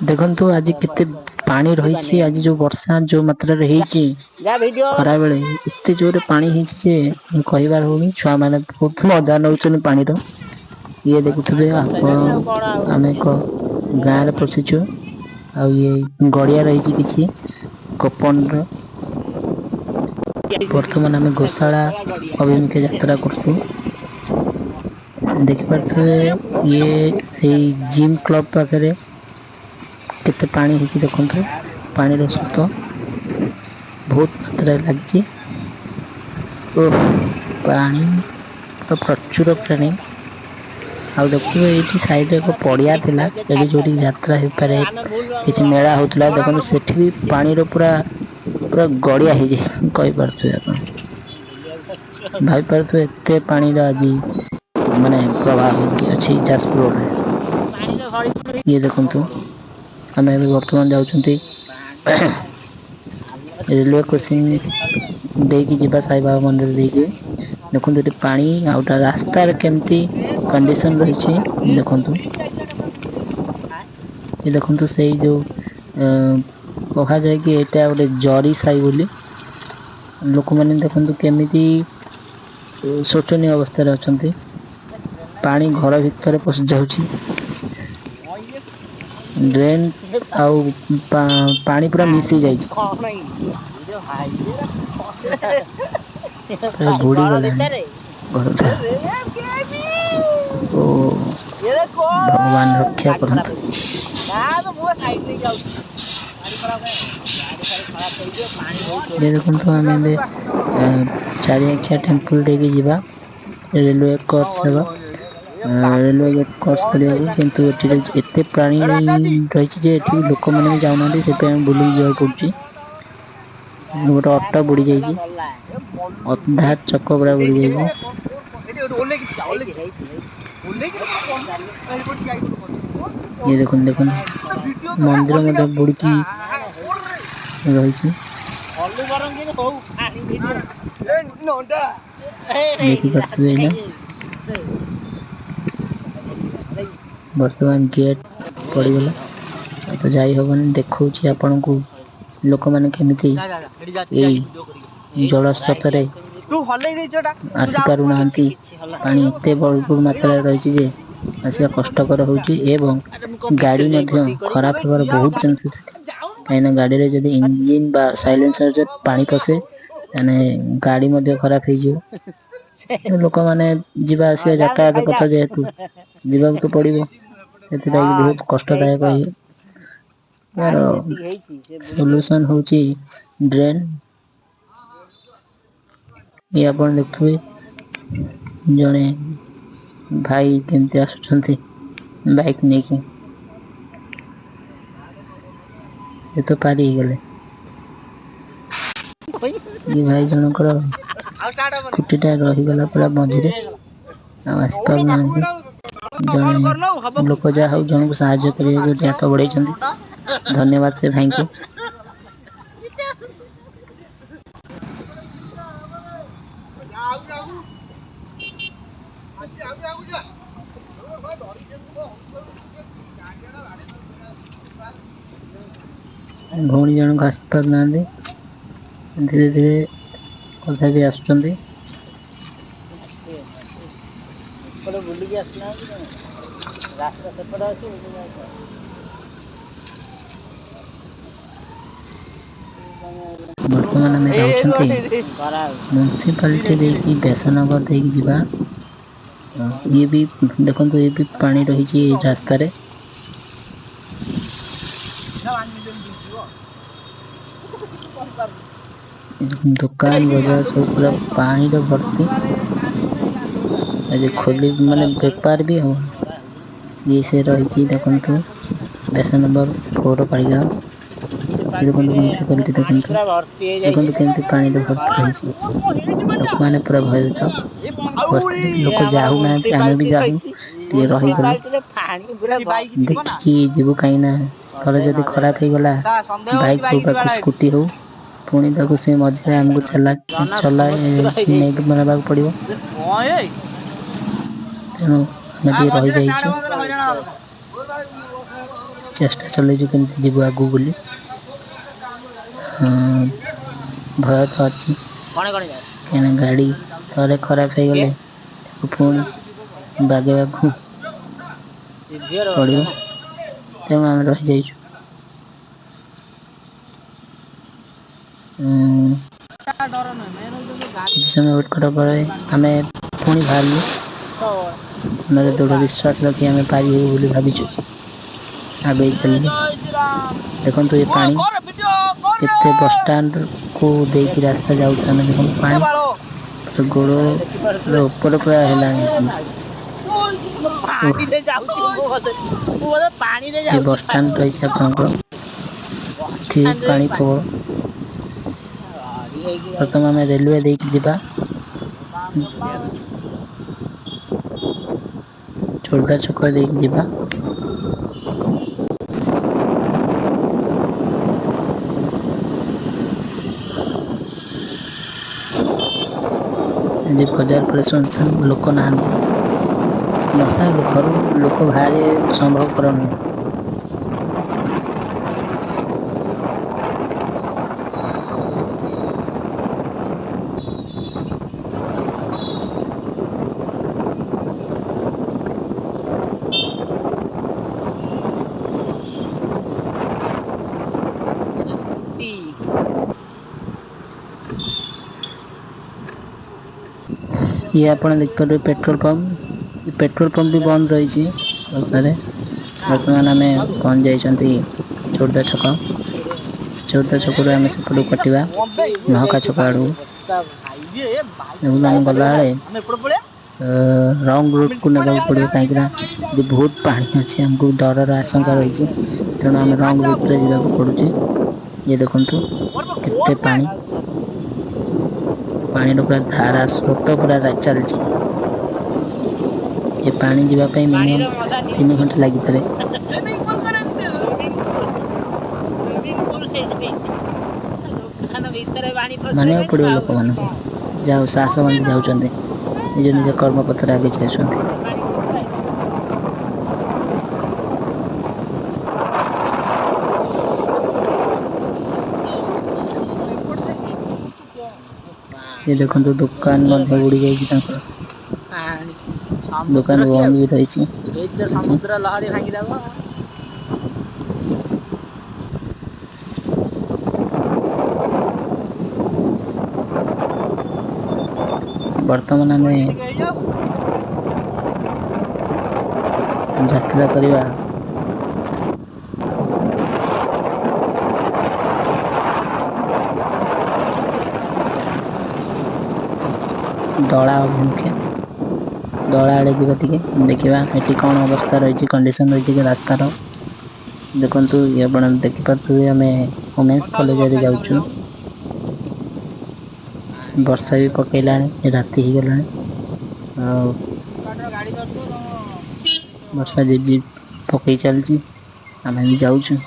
ଦେଖନ୍ତୁ ଆଜି କେତେ ପାଣି ରହିଛି। ଆଜି ଯୋଉ ବର୍ଷା ଯୋଉ ମାତ୍ରାରେ ହେଇଛି ଯା ଭିଡିଓ। ଖରାବେଳେ, ଏତେ ଜୋରରେ ପାଣି ହେଇଛି ଯେ କହିବାର ହଉନି। ଛୁଆମାନେ ବହୁତ ମଜା ନଉଛନ୍ତି ପାଣିର। ଇଏ ଦେଖୁଥିବେ ପାଣି ଆପଣ, ପଶିସାରିଲାଣି ଆଉ କଣ ଆଉ ଆମେ ଅଛି? ଏକ ଗାଁରେ ପଶିଛୁ ଆଉ ଇଏ ଗଡିଆ ରହିଛି କିଛି କପଣର। ବର୍ତ୍ତମାନ ଆମେ ଗୋଶାଳା ଗଡିଆ। ଅଭିମୁଖେ ଯାତ୍ରା କରୁଛୁ। ଦେଖିପାରୁଥିବେ, ଇଏ ସେଇ ଜିମ୍ କ୍ଲବ ପାଖରେ କେତେ ପାଣି ହେଇଛି ଦେଖନ୍ତୁ। ପାଣିର ସ୍ରୋତ ବହୁତ ମାତ୍ରାରେ ଲାଗିଛି। ଓଃ, ପାଣି ପୁରା ପ୍ରଚୁର ପାଣି। ଆଉ ଦେଖୁଥିବେ, ଏଇଠି ସାଇଡରେ ଏକ ପଡିଆ ଥିଲା ଏଠି, ଯୋଉଠି ଯାତ୍ରା ହେଇପାରେ, ଆମେ ଭୁଲ କିଛି ମେଳା ହଉଥିଲା। ଦେଖନ୍ତୁ, ସେଠି ବି ପାଣିର ପୁରା ପୁରା ଗଡିଆ ହେଇଯାଇଛି। କହିପାରୁଥିବେ ଆପଣ, ଭାବିପାରୁଥିବେ ଏତେ ପାଣିର ଆଜି ମାନେ ପ୍ରଭାବ ହେଇଛି ଅଛି ଯାଜପୁର ରୋଡରେ। ଇଏ ଦେଖନ୍ତୁ, ଆମେ ଏବେ ବର୍ତ୍ତମାନ ଯାଉଛନ୍ତି ରେଲୱେ କ୍ରସିଂ ଦେଇକି ଯିବା, ସାଇବାବା ମନ୍ଦିର ଦେଇକି। ଦେଖନ୍ତୁ ଏଠି ପାଣି ଆଉ ତା ରାସ୍ତାରେ କେମିତି କଣ୍ଡିସନ ରହିଛି ଦେଖନ୍ତୁ। ଏ ଦେଖନ୍ତୁ, ସେଇ ଯୋଉ କୁହାଯାଏ କି ଏଇଟା ଗୋଟେ ଜରି ସାହି ବୋଲି। ଲୋକମାନେ ଦେଖନ୍ତୁ କେମିତି ଶୋଚନୀୟ ଅବସ୍ଥାରେ ଅଛନ୍ତି। ପାଣି ଘର ଭିତରେ ପଶି ଯାଉଛି। ଡ୍ରେନ୍ ଆଉ ପାଣି ପୁରା ମିଶି ଯାଇଛି। କଣ ପୁରା ବୁଡି ଘର ଗଲାଣି ଭିତରେ ଘର ଦ୍ୱାର। ଓ ଭଗବାନ, ରକ୍ଷା ଗାଡି ଖରାପ କରନ୍ତୁ। ହେଇଯିବ। ନା ତ ମୁଁ ସାଇଡ୍ ନେଇକି ଯାଉଛି। ଗାଡି ଖରାପ, ଗାଡି ଫାଡି ଖରାପ ହେଇଯିବ, ପାଣି ବହୁତ। ଇଏ ଦେଖନ୍ତୁ, ଆମେ ଏବେ ଚାରିଆଖିଆ ଟେମ୍ପଲ ଦେଇକି ଯିବା, ରେଲୱେ କ୍ରସ୍ ହେବ, ରେଲୱେ ଗେଟ୍ କ୍ରସ୍ କରିବାକୁ। କିନ୍ତୁ ଏଠିରେ ଏତେ ପାଣି ରହିଛି ଯେ ଏଠି ଲୋକମାନେ ବି ଯାଉନାହାନ୍ତି। ସେଥିପାଇଁ ଆମେ ବୁଲିକି ଯିବାକୁ ପଡୁଛି। ଗୋଟେ ଅଟୋ ବୁଡି ଯାଇଛି, ଅଧା ଚକ ପୁରା ବୁଡି ଯାଇଛି। ଇଏ ଦେଖନ୍ତୁ, ଦେଖନ୍ତୁ, ମନ୍ଦିର ମଧ୍ୟ ବୁଡିକି ରହିଛି। ହଉ। ଦେଖିପାରୁଥିବେ ଏଇନା। ବର୍ତ୍ତମାନ ଗେଟ୍ ପଡ଼ିଗଲା, ଆଉ ତ ଯାଇ ହବନି। ଦେଖଉଛି ଆପଣଙ୍କୁ ଲୋକମାନେ କେମିତି ଏଇ ଜଳସ୍ରୋତରେ ଆସିପାରୁନାହାନ୍ତି। ପାଣି ଏତେ ଭରପୁର ମାତ୍ରାରେ ରହିଛି ଯେ ଆସିବା କଷ୍ଟକର ହେଉଛି ଏବଂ ଗାଡ଼ି ମଧ୍ୟ ଖରାପ ହେବାର ବହୁତ ଚାନ୍ସେସ୍, କାହିଁକିନା ଗାଡ଼ିରେ ଯଦି ଇଞ୍ଜିନ୍ ବା ସାଇଲେନ୍ସର ପାଣି ପଶେ, ତାହେଲେ ଗାଡ଼ି ମଧ୍ୟ ଖରାପ ହେଇଯିବ। ଲୋକମାନେ ଯିବା ଆସିବା ଯାତାୟାତ ପଥ ଯେହେତୁ, ଯିବାକୁ ତ ପଡ଼ିବ। ସେଥିଲାଗି ବହୁତ କଷ୍ଟଦାୟକ ଇଏ। ଏହାର ସଲ୍ୟୁସନ୍ ହେଉଛି ଡ୍ରେନ୍। ଇଏ ଆପଣ ଦେଖୁଥିବେ, ଜଣେ ଭାଇ କେମିତି ଆସୁଛନ୍ତି ବାଇକ୍ ନେଇକି। ସେ ତ ପାରି ହେଇଗଲେ। ଇଏ ଭାଇ ଜଣଙ୍କର ସ୍କୁଟିଟା ରହିଗଲା ପୁରା ମଝିରେ, ଆଉ ଆସିପାରୁନାହାନ୍ତି। ଜଣେ ଲୋକ ଯାହା ହଉ ଜଣକୁ ସାହାଯ୍ୟ କରିବାକୁ ଏଠି ହାତ ବଢ଼େଇଛନ୍ତି। ଧନ୍ୟବାଦ ସେ ଭାଇଙ୍କୁ। ଭଉଣୀ ଜଣକ ଆସିପାରୁନାହାନ୍ତି। ଧୀରେ ଧୀରେ କଥା ବି ଆସୁଛନ୍ତି। ଏପଟେ ବୁଲିକି ଆସୁନାହାନ୍ତି, ରାସ୍ତା ସେପଟେ ଅଛି, ବୁଲିକି ଆସ। ବର୍ତ୍ତମାନ ଆମେ ଯାଉଛନ୍ତି ମ୍ୟୁନିସିପାଲିଟି ଦେଇକି, ବ୍ୟାସନଗର ଦେଇକି ଯିବା। ଇଏ ବି ଦେଖନ୍ତୁ, ଇଏ ବି ପାଣି ରହିଛି ଏଇ ରାସ୍ତାରେ। ଦୋକାନ ବଜାର ସବୁ ପୁରା ପାଣିରେ ଭର୍ତ୍ତି। ଆଜି ଖୋଲି ମାନେ ବେପାର ବି ହଉନି। ଇଏ ସେ ରହିଛି ଦେଖନ୍ତୁ, ବ୍ୟାସନଗର ପୌରପାଳିକା। ଏ ଦେଖନ୍ତୁ, ମ୍ୟୁନିସିପାଲିଟି ଦେଖନ୍ତୁ। ଦେଖନ୍ତୁ କେମିତି ପାଣିରେ ଭର୍ତ୍ତି ରହିଛି। ଲୋକମାନେ ପୁରା ଭୟଭୀତ ଅବସ୍ଥାରେ। ଲୋକ ଯାଉନାହାନ୍ତି, ଆମେ ବି ଯାଉନୁ, ଟିକେ ରହିଗଲୁ, ଦେଖିକି ଯିବୁ। କାହିଁକି ନା ଥରେ ଯଦି ଖରାପ ହେଇଗଲା, ବାଇକ୍ ହଉ ବା ସ୍କୁଟି ହଉ, ପୁଣି ତାକୁ ସେ ମଝିରେ ଆମକୁ ଚଲା ଚଲାଇକି ନେଇକି ନେବାକୁ ପଡ଼ିବ। ତେଣୁ ଆମେ ଟିକେ ରହିଯାଇଛୁ। ଚେଷ୍ଟା ଚଲେଇଛୁ କେମିତି ଯିବୁ ଆଗକୁ ବୋଲି। ଭୟ ତ ଅଛି, କଣେ କଣେ ଯାଅ। କାହିଁକିନା ଗାଡ଼ି ଥରେ ଖରାପ କିଏ ହେଇଗଲେ ତାକୁ ପୁଣି ବାଗେଇବାକୁ ସିଭିୟର ବର୍ଷା ପଡ଼ିବ। ନା। ତେଣୁ ଆମେ ରହିଯାଇଛୁ। କିଛି ସମୟ ୱେଟ୍ କଲା ପରେ ଆମେ ପୁଣି ବାହାରିଲୁ। ମନରେ ଦୃଢ଼ ବିଶ୍ୱାସ ରଖି ଆମେ ପାରି ହେବୁ ବୋଲି ଭାବିଛୁ, ଆଗେଇ ଚାଲିଲୁ। ଦେଖନ୍ତୁ ଏ ପାଣି କେତେ ବସଷ୍ଟାଣ୍ଡକୁ ଦେଇକି ରାସ୍ତା ଯାଉଛୁ ଆମେ। ଦେଖନ୍ତୁ ପାଣି ଗୋଡ଼ର ଉପରେ ପୁରା ହେଲାଣି। ପାଣିରେ ଯାଉଛି ମୁଁ ବୋଧେ, ମୁଁ ବୋଧେ ପାଣିରେ ଏ ଯାଉଛି। ବସଷ୍ଟାଣ୍ଡ ରହିଛି ଆପଣଙ୍କର, ଏଠି ପାଣି ପ୍ରବଳ। ପ୍ରଥମେ ଆମେ ରେଲୱେ ଦେଇକି ଯିବା, ଖୋର୍ଦ୍ଧା ଛକ ଦେଇକି ଯିବା। ଆଜି ବଜାର ପୁରା ଶୂନଶାନ, ଲୋକ ନାହାନ୍ତି। ବର୍ଷା ଘରୁ ଲୋକ ବାହାରି ସମ୍ଭବପର ନୁହେଁ। ସ୍କୁଟି। ଇଏ ଆପଣ ଦେଖିପାରିବେ ପେଟ୍ରୋଲ ପମ୍ପ। ପେଟ୍ରୋଲ ପମ୍ପ ବି ବନ୍ଦ ରହିଛି ବର୍ଷାରେ। ବର୍ତ୍ତମାନ ଆମେ ପହଞ୍ଚି ଯାଇଛନ୍ତି ଖୋର୍ଦ୍ଧା ଛକ। ଖୋର୍ଦ୍ଧା ଛକରୁ ଆମେ ସେପଟକୁ କଟିବା ମହକା ଛକ ଆଡ଼କୁ। ଦେଖନ୍ତୁ ଆମେ ଗଲାବେଳେ ରଙ୍ଗ ରୁଟ୍କୁ ନେବାକୁ ପଡ଼ିବ, କାହିଁକିନା ଏଠି ବହୁତ ପାଣି ଅଛି, ଆମକୁ ଡରର ଆଶଙ୍କା ରହିଛି, ତେଣୁ ଆମେ ରଙ୍ଗ ରୁଟ୍ରେ ଯିବାକୁ ପଡ଼ୁଛି। ଇଏ ଦେଖନ୍ତୁ କେତେ ପାଣି, ପାଣିର ପୁରା ଧାରା ସ୍ରୋତ ପୁରା ଚାଲିଛି। ଏ ପାଣି ଯିବା ପାଇଁ ମିନିମମ୍ 3 ଘଣ୍ଟା ଲାଗିପାରେ। ସୁଇମିଂ ପୁଲ ସୁଇମିଂ ପୁଲ ହେଇଯାଇଛି ଦୋକାନ ଭିତରେ ପାଣି। ମାନିବାକୁ ପଡ଼ିବ ଲୋକମାନଙ୍କୁ, ଯାହା ହଉ ସାହସ ବାନ୍ଧି ଯାଉଛନ୍ତି, ନିଜ ନିଜ କର୍ମପଥରେ ଆଗେଇ ଚାଲିଛନ୍ତି। ଏ ଦେଖନ୍ତୁ ଦୋକାନ ମଧ୍ୟ ବୁଡ଼ି ଯାଇଛି, ତାଙ୍କର ଦୋକାନ ବନ୍ଦ ବି ରହିଛି। ଏଇ ତ ସମୁଦ୍ର ଲହରୀ ଭାଙ୍ଗିଦବ। ବର୍ତ୍ତମାନ ଆମେ ଯାତ୍ରା କରିବା ଦଳା ଅଭିମୁଖେ। ଦଳା ଆଡ଼େ ଯିବା, ଟିକେ ଦେଖିବା ଏଠି କ'ଣ ଅବସ୍ଥା ରହିଛି, କଣ୍ଡିସନ ରହିଛି କି ରାସ୍ତାର। ଦେଖନ୍ତୁ ଇଏ ଆପଣ ଦେଖିପାରୁଥିବେ, ଆମେ ଓମେନ୍ସ କଲେଜ ଆଡ଼େ ଯାଉଛୁ। ବର୍ଷା ବି ପକେଇଲାଣି, ରାତି ହେଇଗଲାଣି, ଆଉ ବର୍ଷା ଝିପ୍ ଝିପ୍ ପକେଇ ଚାଲିଛି, ଆମେ ବି ଯାଉଛୁ।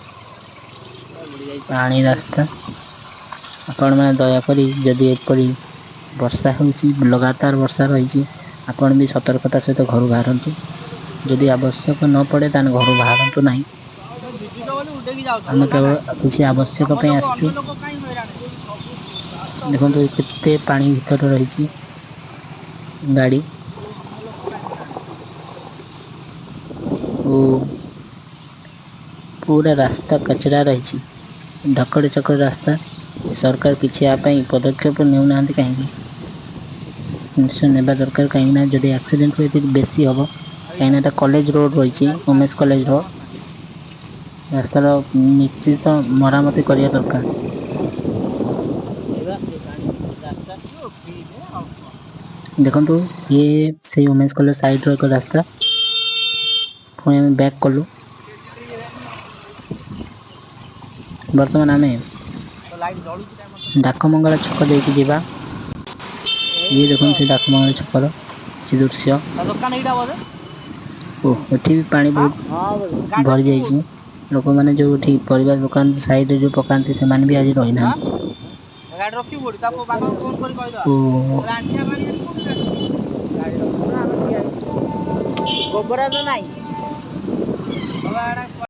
ପାଣି ରାସ୍ତା। ଆପଣମାନେ ଦୟାକରି ଯଦି ଏପରି ବର୍ଷା ହେଉଛି, ଲଗାତାର ବର୍ଷା ରହିଛି, ଆପଣ ବି ସତର୍କତା ସହିତ ଘରୁ ବାହାରନ୍ତୁ। ଯଦି ଆବଶ୍ୟକ ନ ପଡ଼େ ତାହେଲେ ଘରୁ ବାହାରନ୍ତୁ ନାହିଁ। ଆମେ କେବଳ କିଛି ଆବଶ୍ୟକ ପାଇଁ ଆସିଛୁ। ଦେଖନ୍ତୁ କେତେ ପାଣି ଭିତରେ ରହିଛି ଗାଡ଼ି ଓ ପୁରା ରାସ୍ତା କଚରା ରହିଛି, ଢକଡ଼ି ଚକଡ଼ି ରାସ୍ତା। ସରକାର କିଛି ୟା ପାଇଁ ପଦକ୍ଷେପ ନେଉନାହାନ୍ତି କାହିଁକି? ନିଶ୍ଚୟ ନେବା ଦରକାର, କାହିଁକିନା ଯଦି ଆକ୍ସିଡେଣ୍ଟ ହୁଏ ଏଠି ବେଶୀ ହେବ, କାହିଁକିନା ଏଟା କଲେଜ ରୋଡ଼ ରହିଛି, ଓମେନ୍ସ କଲେଜ ରୋଡ଼। ରାସ୍ତାର ନିଶ୍ଚିତ ମରାମତି କରିବା ଦରକାର। ଦେଖନ୍ତୁ ଇଏ ସେଇ ଓମେନ୍ସ କଲେଜ ସାଇଡ଼ର ଏକ ରାସ୍ତା। ପୁଣି ଆମେ ବ୍ୟାକ୍ କଲୁ। ବର୍ତ୍ତମାନ ଆମେ ଡାକମଙ୍ଗଳା ଛକ ଦେଇକି ଯିବା। ଇଏ ଦେଖନ୍ତୁ ସେ ଡାକମଙ୍ଗଳା ଛକର କିଛି ଦୃଶ୍ୟ। ଓ ଏଠି ବି ପାଣି ବହୁତ ଭରି ଯାଇଛି। ଲୋକମାନେ ଯେଉଁଠି ପରିବା ଦୋକାନ ସାଇଡ଼ରେ ଯେଉଁ ପକାନ୍ତି, ସେମାନେ ବି ଆଜି ରହିନାହାନ୍ତି। ଗାଡ଼ି ରଖିବୁ କୋଉଠି? ତା ବାପାଙ୍କୁ ଫୋନ କରି କହିଦବା। ଓ ଆଣ୍ଠିଆ ପାଣି କୋଉଠି ଗାଡ଼ି ରଖିବୁ? ଆମେ ଠିଆ ହେଇଛୁ, ଗୋବରା ତ ନାହିଁ।